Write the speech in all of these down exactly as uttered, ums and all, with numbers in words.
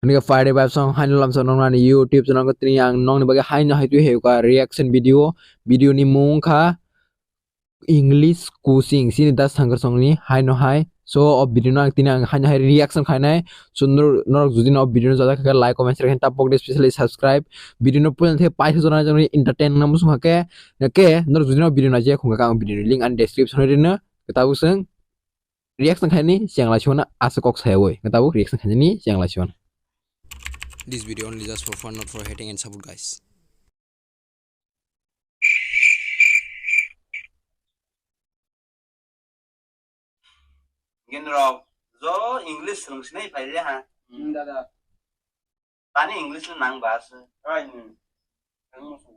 Ani Friday vibes song haino lamsa nong nani YouTube channel ko tini ang nong ni bagwi haino hai twi heuka reaction video, video ni mung kha English coaching sini das thangkar song ni haino hai. So o video no ang tini ang haino hai reaction khainai. So nor-, norok jodi no video no jajak kha like comment share khain tapok de, specially subscribe. Video no puila the paisa jona jona entertain na musung kha ke. Na ke norok jodi no video no je khung kha ang video ni link and description ri no. Tabuk sung reaction khaini chengla chona asa kok saya woi. Tabuk reaction khaini chengla chona. This video only just for fun, not for hating and support, guys. Gini rok jo English rung sinai phai le ha. Hmm, dada. Tani English no nang ba se. Ai ni. Ang mo su.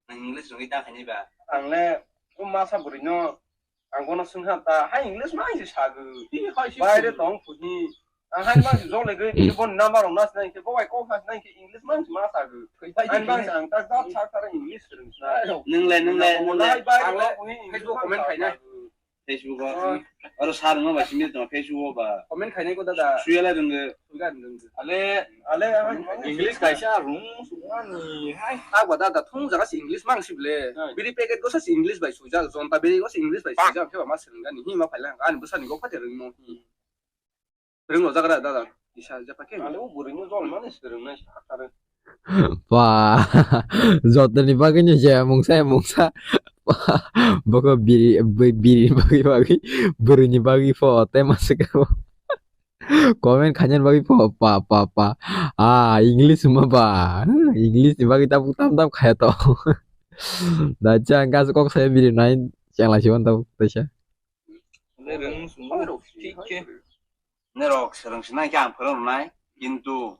Nang English rung ita khani ba. Ang le o masa buri no ang bono sung ha ta ha English ma si sagu. Baire tong puni. Ang hai ma si jole ge phone number rok nas nai ke bo bai kok has nai ke English ma si ma sagu. Ang ma si ang ta jat sa ta English rung sa. Nung le, nung le, nung le. Ang lo puni English ma sagu. Facebook o. Oh. Oro sar wngma bai simi tong Facebook o ba. Comment khainai ko dada. Suyala rwngwi. Suga rwngwi. Ale, ale, English kaisa rung sungani. Hai, ta ba dada thung jaga si English mang si ble. Hai. Biri packet go sa si English bai sujak, jonta biri go si English bai sujak, khe ba ma swrwngani hi ma phaila. Ani bwsani go phate rwngmo. Rwngno jagra dada. Isa japa khe. Ani o bwrwino jol mani swrwngnai sakha re. Ba, jotoni bagwi ni je mungsa, mungsa. Ba, boko biri, bi-, biri bagwi bagwi, bwrwini bagwi pho, tei masuk. Comment khainani bagwi pho, pa, pa, pa. Ah, English ma ba. English ni bagwi tabuk tam tam khaya to. Da chang gas kok saya biri nai, chang la siwan tabuk, taisa. Norok swrwng sinai khe ang phwrwng rwnai, kintu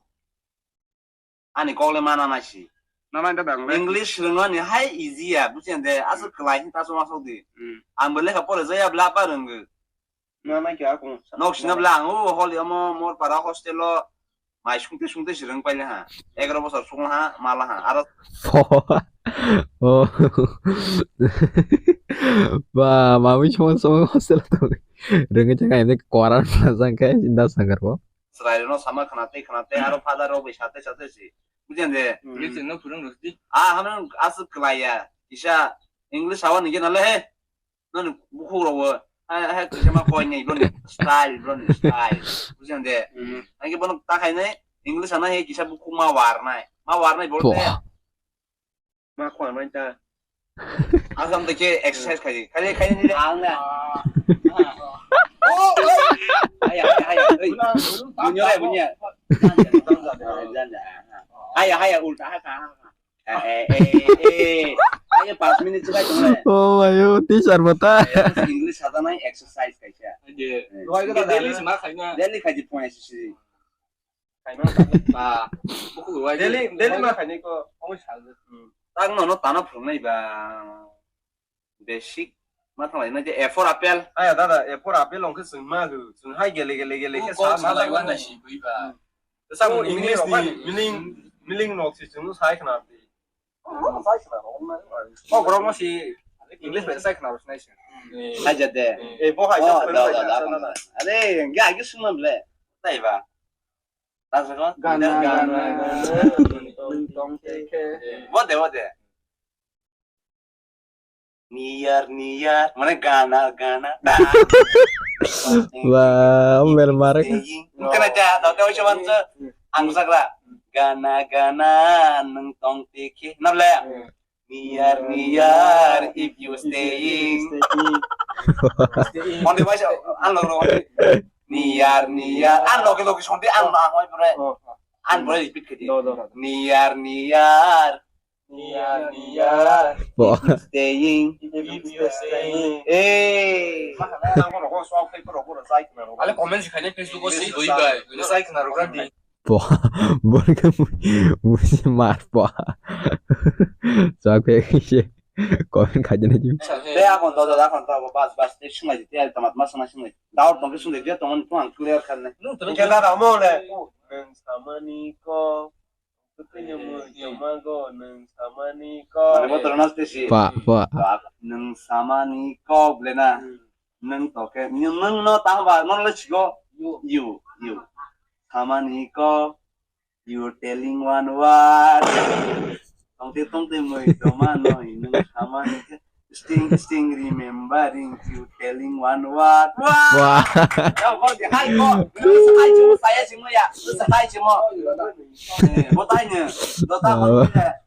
ani kok le mana nai si. English rwngnani hai easy ya, bujiyan de, aswk kwlai hin taso masok di. Hmm. Ang bo lekha pore jaya bla pa rwngwi. Nok sina bla ang o holi omo mor para hostel o. Mai sungte sungte si rwng paile ha. Egaroh bosor sung ha, mala ha. Aro Oh. Ba, mami chong chong hostel to. Rwngwi chang kaisa koran plasang khe sinda sangar bo. Chwrairokno sama khna tei khna tei aro father rok bai sa tei sa tei si. Bujiyan de? Hmm. English no phwrwng rwdi. Ah, hano aswk kwlai ya. Kisa English sawa nige nale he. Nani bukhuk rok bo, hai, hai, kisa ma koi nai, bro ni style, bro ni style. Bujiyan de? Hmm. Ang ke bono ta khai nai, English ana he kisa bukhuk ma war nai. Ma war nai bol te. Poa. Ma khwa nai ta. Asam te ke exercise khai. Khai, khai ni le. Ang na. Oh, oh. Haya, haya, haya. Oi. Bunya, bunya. Janja, janja. Haya, haya, ulta, ha, ha, ha. Eh, eh, eh, eh. Ayo, pas minute sudah cuma. Oh, ayo, teacher bata. English ada naik exercise kaisa. Iya. Daily sih mah kayaknya. Daily kaji punya sih. Kayaknya. Ah, buku gua aja. Daily, daily mah kayaknya kok. Kamu salah. Tang nono tana phungnai ba. Basic ma thanglai na je A for apple. Aya dada, A for apple ongkhe chwng ma gw. Chwng hai gele gele gele khe sa ma lai wan nai si bui ba. Sa English ni meaning, meaning nok si chwng sai khna di. Oh, sai khna ro. Oh, bro mo si English bai sai khna ro sinai si. Hai jade. Eh, bo hai da da da. Are, ga gi sumam le. Tai ba. Ta sa ko? Gana gana gana. Tong te khe. Bo de, bo de. Niyar niyar, mane gana gana. Wah, mel marek. Kana ja, tau tau cuman se. Ang sakra. Gana gana, nung tong tiki. Nable. Niyar niyar, if you staying. Mande bai ang lo. Niyar niyar, ang lo ke lo ke sonde ang lo ang bai pore. Ang bai repeat ke di. Niyar niyar. Niyar niyar. Bo. Staying. If you staying. Eh. Ale comment si khaine Facebook o si dui bai. Sai khna rok di. Bo. Bo ke musi mar bo. Sa ke se. Comment khaine ji. Te akon to da akon to bas bas te sungai te tamat mas sungai. Doubt no ke sungai dia to man to ang clear kharne. Ke da da mo le. Nang samani ko. Kanya mo, yamago, nang samani ko. Mane bo torna tesi. Pa, pa. Nang samani ko, blena. Nang toke, nang no tang ba, no le chigo. You, you. Samani ko. You telling one word. Tongte tongte moi toma noi nung sama ni ke. Sting sting remembering you telling one word. Wah. Wah. Ya, kau dia hai kau. Hai cuma saya cuma ya. Hai cuma. Eh, mau tanya. Lo tak mau ya.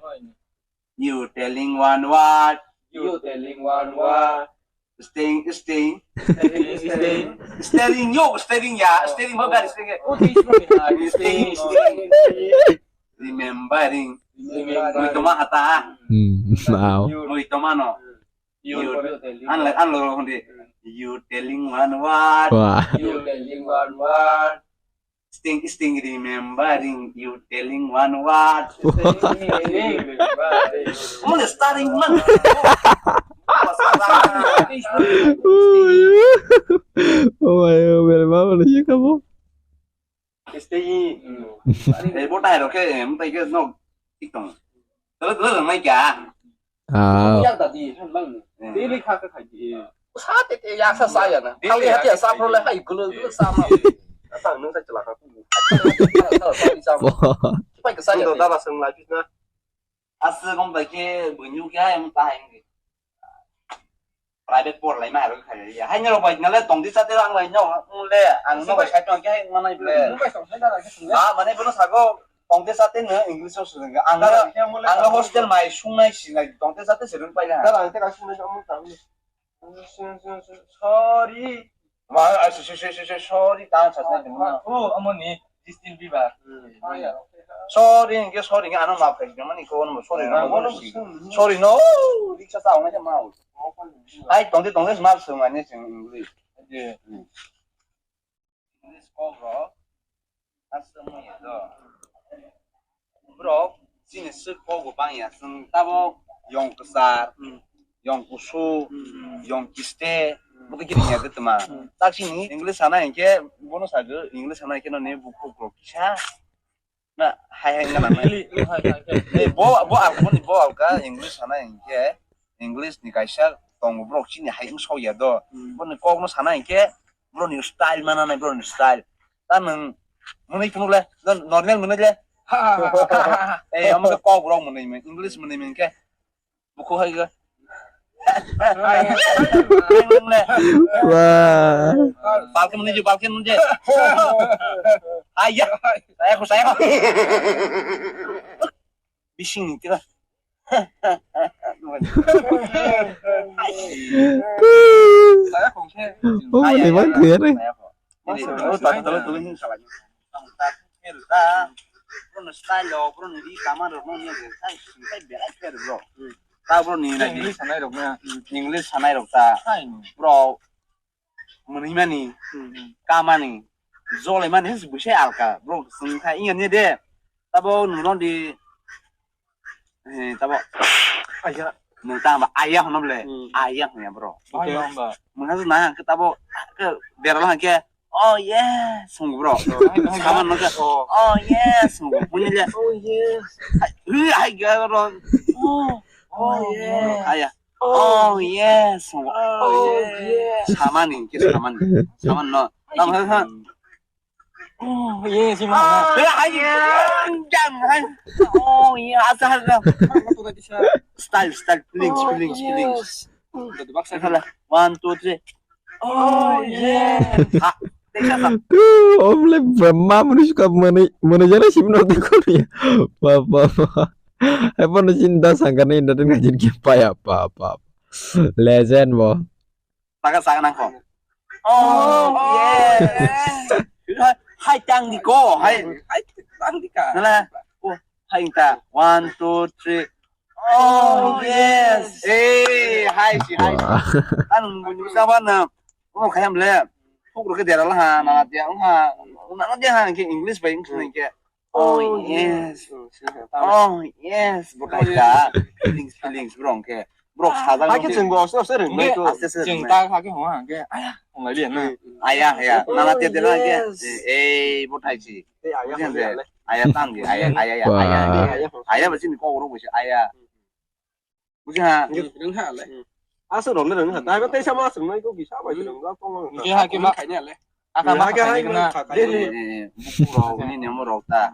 You telling one word. You telling one word. Sting, sting. Sting, sting. Steering, yo, steering ya, steering, mau gari steering. Oh, sting, sting. Sting, sting. Remembering. Remembering. Muito mahata. Hmm, wow. Muito mano. You, you, you telling. An, an lo hindi. You telling one word. Wah. You telling one word. Sting, sting, remembering you telling one word. Sting, remembering. Come on, starring man. Oh my God, mere mama na yeka mo. Sting. Eh, bo tai ro ke, em, tai ke no. Tik tong. Tolo, tolo, mai kya? Ah. Yak da di, han bang ni. Hmm. Daily kha kha khai di. Sa te te yak sa sa ya na. Daily kha te sa pro le hai gulo gulo sa ma. Sa nung sa chala kha ku. Sa sa sa sa. Pai ka sa ya. Dala sung la bis na. Asa kom ba ke bunyu kya em ta em. Private por lai ma ro khai ya. Hai no bai na le tong di sa te ang lai no. Le ang no bai sai tong kya hai ma nai ble. Ah, mane bono sago. Tongte sate no English o swngo. Ang ang hostel mai sungnai sinai tongte sate sirung pai na. Dara ang te ka sungnai sa mun ta. Sorry. Ma, ah, so- so- so- so- so- sorry ta sa sa. Oh, amoni Justin Bieber. Sorry, ke sorry ke ano map kai mani ko no sorry no. Sorry no. Riksa sa ong ma. Ai tongte tongte map sung ani sing English. English kok rok aswk wngya do. Borok chini swk kok bo bangya, chwng tabok yong kwchar, yong kusu, yong kiste, bwtwi khe ringya de twma. Tak chini English sana hinkhe bono sago, English sana hinkhe noni bukhuk rok kisa. Na, hai hai wngna nang. Really? Hai, hai, hai. Eh, bo, bo alka, bo alka, English sana hinkhe, English ni kaisa tongo borok chini hai wng sokya do. Hmm. Boni kok no sana hinkhe, bro ni style mana nai, bro ni style. Ta nwng, mwnwi phunuk le, no, normal mwnwi le. Ha, ha, ha, ha, ha. Eh, omo khe kok borok mwnwi mwnwi, English mwnwi mwnwi khe. Buku hai ga. Wah. Balkon menuju, balkon menuju. Ayah, saya aku, saya aku. Bising nih kita. Saya aku. Oh, ayah, mana ayah, tuh ya, nih? Saya aku. Ini, oh, tahu, tahu, tahu, ini salahnya. Tang tak, ini tak. Bro no style o, bro no ri kamar rok no ni, sai, sai berai khe bro. Ta bro ni na English sanai rok na. English sanai rok ta. Bro, mwnwi mani, kamani, jolai mani, his buisai alka. Bro, sing kha, iya ni de. Tabo nung di, eh, tabo. Ayah. Nung ta ba ayah hono ble. Hmm. Ayah ya bro. Ayah ba. Mung ha na ke tabo ke berala ke. Oh yes, sung bro. Kaman no ke. Oh. Oh yes, sung bro. Muni le. Oh yes. Hai, hai ga bro. Oh. Oh yes. Ayah. Oh yes. Oh yes. Samani, ke samani. Saman no. Tam ha ha. Oh yes, ma. Oh yes. Oh yes. Asa ha. Style, style, feelings, feelings, feelings. One, two, three. Oh yes. Ah. Tei kha sa. Tu, omle brahma manush ka mani, mani jana sim no te kori. Pa, pa, pa. Hai pon sin da sangkar ni entertain ka jin ki pa ya, pa, pa. Legend bo. Taka saka nang ko. Oh yes. Hai tang di ko, hai. Hai tang di ka. Nala. Oh, hai ta. One, two, three. Oh yes. Eh, hai si, hai si. Wah. Kan nunggu sabar na. Oh, kayam le. Thuk rok dera la ha, na dia ha. Na dia ha ke English bai English ke. Oh yes. Oh yes. Bukai da. Feelings, feelings bro ke. Bro sajak. Hai ke chwng bo oso oso rwng nai to. Aste aste. Chwng ta ha ke ho ha ke. Aya, ong lai dia na. Aya, aya. Na na dia dia ke. Eh, butai si. Aya tang di, aya, aya, aya, aya. Aya ba sini kok rok aya. Bujiha. Rwngha le. Aswk rok le rwngha. Dai ba teisa ma aswk nai ko kisa bai rwngha tong. Hwnkhe ha khe ma khaini le. Aka ma khaini na. Buku rok ni nemo rok ta.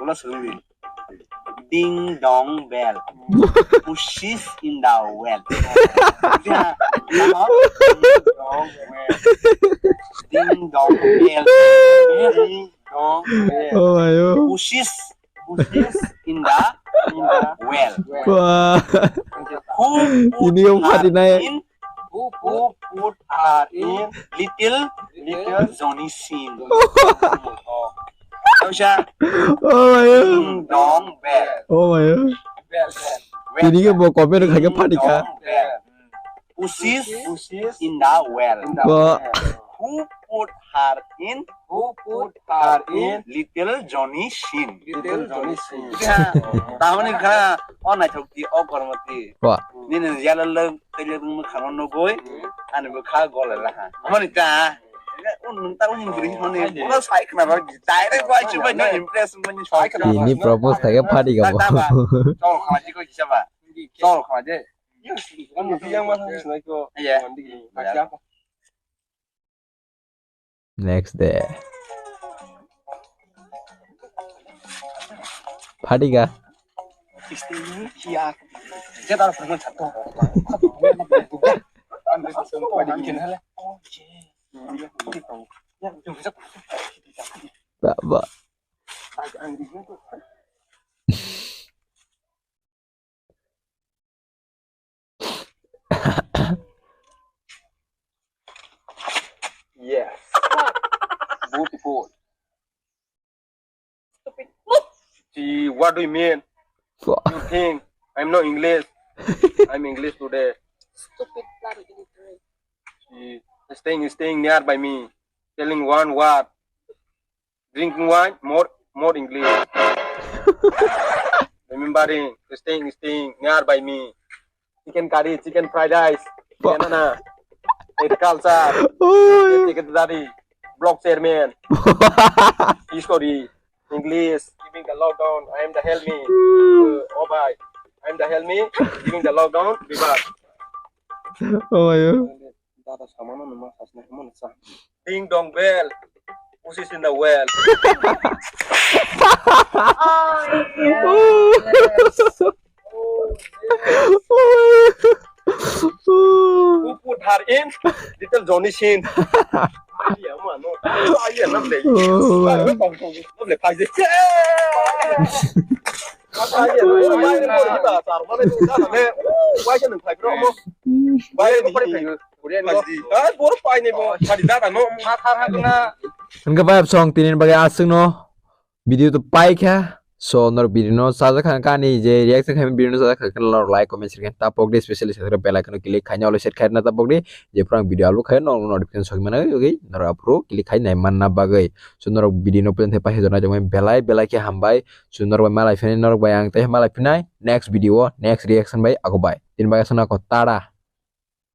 Ulo swrwngdi. Ding dong bell. Pushes in the well. Ding dong bell. Ding dong bell. Ding dong bell. Oh my God. Pushes, pushes in the, in the well. Wah. Who put Ini yang her pati naik. In Who, who put her in little, little Johnny Sins? Kaisa Oh my God. Ding dong bell. Oh my God. Bell, bell. Well, Ini ke mau komen khaike phanikha. Ding dong bell. Pushes, pushes in the well. Wah. Who put her in? Who put her in? Little Johnny Sins. Little Johnny Sins. Tamoni kha, o naithok di, o kormo di. Wah. Nini yellow Kailaibung mwkhangno nugwi ani bwkha golai laha. Amoni ta. Nwng ta wngwi bwrwi hwnwi ulo sai khna ba direct bai chubai no impress wngmani sai khna ba. Ini propose khaike phanikha bo. Chol khna di ko kisa ba. Chol khna de. Yang ma thang sinai ko. Iya. Next day. Phanikha. Ba, ba. Yes. Beautiful. Stupid. See, what do you mean? Fuck. You think I'm not English? I'm English today. Stupid, bloody illiterate. See, staying, staying nearby me, telling one word. Drinking wine, more, more English. Remembering, staying, staying nearby me. Chicken curry, chicken fried rice, Fuck. Banana, agriculture, Oh, yeah. Secretary, block chairman, history, English, giving the lockdown, I am the help me. Uh, oh bhai, I am the help me, giving the lockdown, bebak. Oh my God. Dada samano numa sasna kamo nasa. Ding dong bell. Pushes in the well. Who put her in? Little Johnny Sins. Iya, mano. Iya, lovely. Lovely, five days. Hwnkhe bai song tini bagwi aswkno video to paikha. So norok video no sajak kha kani je reaction khai video no sajak kha norok like comment share khe tapok di, specially subscribe bell icon click khai nalo set khai na tapok di. Je phrang video upload khai norok notification sogwi mano bagwi norok aphuru click khai nai manna bagwi. So norok video no pwleng thai paikha jona jomai belai belai khe hambai. So norok bai malai phinai, norok bai ang tei malai phinai next video o next reaction bai ago bai. Tini bagwi aswkno ko tada.